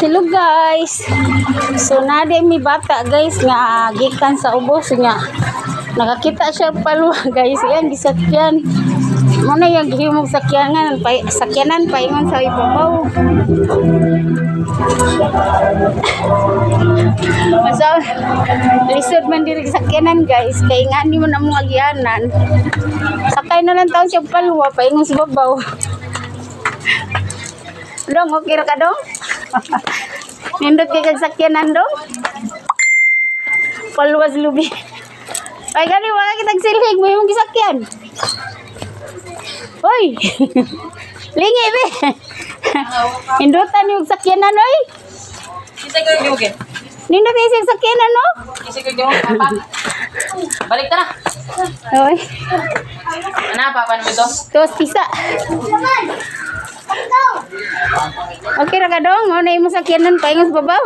Hello, guys. So nade mi bata, guys, nga gikan sa ubos nga nakakita siya palwa, guys, yan gisakyan. Mo na yung gihimong sakyanan pa, sakyanan paingon sa ibabaw. So, lisod man diri sakyanan, guys, kay nga ni mo na mong agyanan. Sakay na lang taon siya palwa paingon sa babaw. Dong, okay ra ka, dong? Nindot kay kag sakyanan, dong? Palwas lubi. Ay gani wala kitag silhig mo imong gisakyan. Hoy. Lingi be. Nindutan yung sakyanan, oy. Isa ko yung okay. Nindot kay siyang sakyanan, no? Isa ko yung papa. Balik ta na. Hoy. Ano papa naman ito? Tos pisa. Okay ra ka, dong? Mao na imong sakyanan paingon sa babaw.